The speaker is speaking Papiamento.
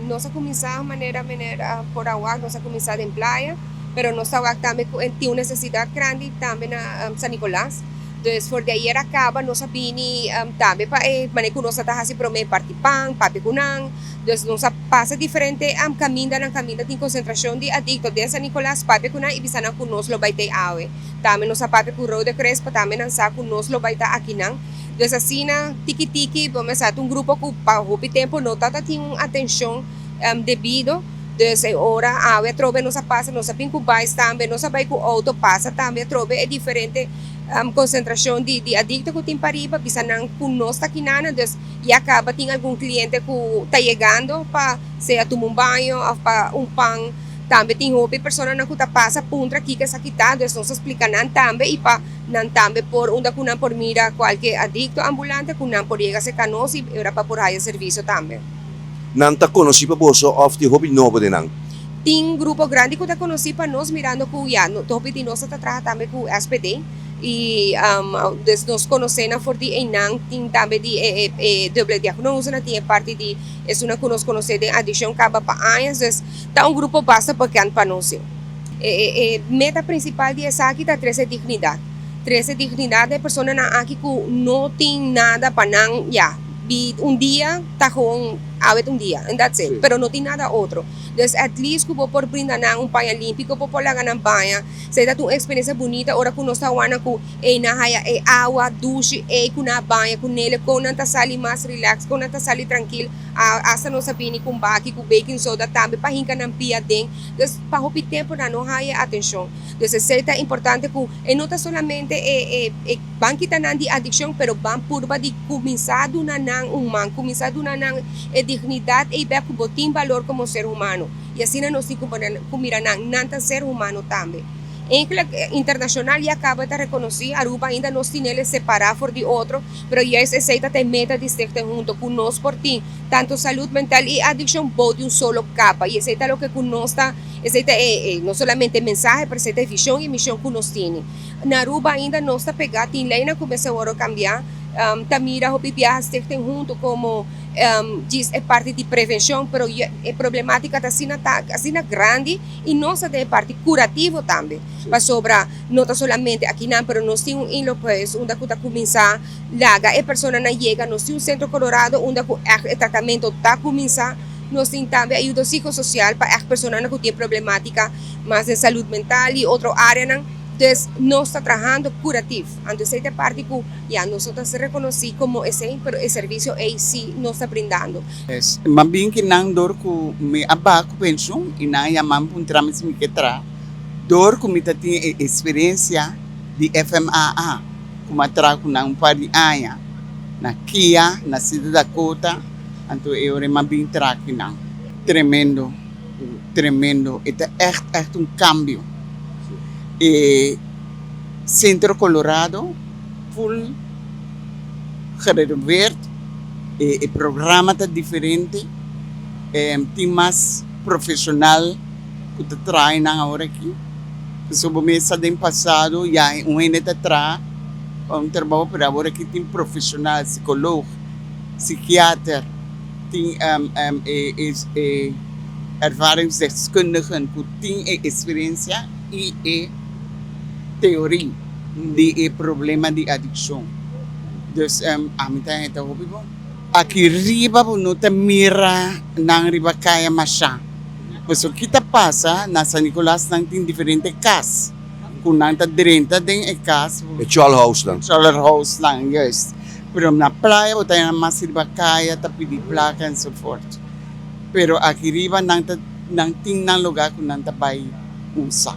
Nos a kuminsá manera meneer por a wak, nos a kuminsá den Playa, pero nos ta wak tambe ku tin un nesesidat grandi tambe na San Nicolas. Dus for di ayer a kaba nos a bini tambe pa e manera ku nos a ta hasi promé parti pan, papia ku nan. Dus nos a pasa diferente kamindanan kaminda tin konsentrashon di adikto den San Nicolas, papia ku nan i bisa nan ku nos lo bai tei awe. Tambe nos a papia ku Rode Kruis pa tambe nan sa ku nos lo bai ta akinan. Dus asina tiki tiki bo mester ta un grupo ku pa hopi tempu no tabata tin un atenshon debido. Dus e ora awe atrobe nos a pasa, nos a bin ku bais tambe, nos a bai ku outo pasa tambe atrobe e diferente konsentrashon di di adikto ku tin pariba, bisa nan ku nos ta kinana. Dus ya kaba tin algun kliente ku ta yegando pa sea tuma un baño òf pa un pan. Tambe tin hopi personanan ku ta pasa puntra kiko esaki ta, dus nos a splika nan tambe i pa Nan tambe por unda ku nan por mira kualke adikto ambulante ku nan por yega serka nos i ora pa por haya servisio tambe. Nan ta konosí pa boso òf tin hopi nobo den nan? Tin grupo grandi ku ta konosí pa nos mirando ku ya hopi di nos ta traha tambe ku SPD i dus nos konosé nan for di einan. Tin tambe di e e dubbele diagnose nan tin e parti di esunnan ku nos konosé den adikshon kaba pa añas dus ta un grupo basta bekend pa nos. E meta prinsipal di esaki ta trese dignidat. Trese dignidat na e personanan aki ku no tin nada pa nan ya bi un dia ta gewoon awe ta un dia and that's it pero no tin nada otro. Dus at least ku bo por brinda nan un paña limpi ku bo por laga nan baña esei ta un eksperensia bunita ora ku nos ta wak nan ku ey nan haya e awa dushi ey ku nan a baña ku nele kon nan ta sali mas relax kon nan ta sali trankil asta nos a bini ku un baki ku baking soda tambe pa hinka nan pia den. Dus pa hopi tempu nan no haya atenshon. Dus esei ta importante ku e no ta solamente e e e ban kita nan di adikshon pero ban purba di kuminsá duna nan un man, kuminsá duna nan e dignidat ei bek ku bo tin balor komo ser humano. I asina nos tin ku ku mira nan, nan ta ser humano tambe. Enkele internashonal ya kaba ta rekonosí, Aruba ainda nos tinel e separá for di otro, pero juist esei ta ta e meta di Stichting Hunto, ku nos por tin Tanto salud mental y adiccion bou di un solo capa y esey ta loke cu nos ta, esey ta e, no solamente e mensahe pero esey ta e vision y mision cu nos tini. Na Aruba ainda nos ta pega, tin leynan cu mester worde cambia, ta mira hopi biaha Stichting Hunto como djis e parti di prevencion pero e problematica ta asina ta asina grandi y nos ta den e parti curativo tambe pasobra no ta solamente akinan pero nos tin un inloophuis unda cu ta cuminsa Laga e personanan yega. Nos tin un Centro Colorado unda cu echt e tratamento ta cuminsa. Nos tin tambe ayudo psicosocial pa echt personanan cu tin problematica mas den salud mental y otro areanan. Dus nos ta trahando curativ. Anto esey ta e parti cu ya nos no ta ser reconoci como esey, pero e servicio ey si nos ta brindando. M'a bin ki nan dor cu mi a baha cu pensioen y nan a yama mi puntra mi si mi ke traha. Dor cu mi ta tin e experiencia di FMAA. Ku m'a traha ku nan un par di aña na Kia, na City Dakota, anto e ora m'a bin traha ku nan. Tremendo, tremendo. E ta ègt, ègt un kambio. E Centro Colorado ful gerenoveerd, e programa ta diferente, tin mas profeshonal ku ta traha nan awor aki. Pasobra bo mesa den pasado ya un hende ta traha pa un trabou pero awor aki tin profesional, psicoloog, psikiater, tin e ervaringsdeskundigen ku tin e experiencia y e teorie di e problema di adiccion. Dus ami ta heta hopi bon. Aki riba bo no ta mira nan riba kaya masha. Pasobra ki ta pasa na San Nicolas nan tin diferente kas ku nan ta drenta den e kas. E cholhouse nan. Cholhouse nan, juist. Pero na playa bo ta haña mas riba kaya ta pidi plaka enzovoort. Pero aki riba nan ta nan tin nan lugar ku nan ta bai usa.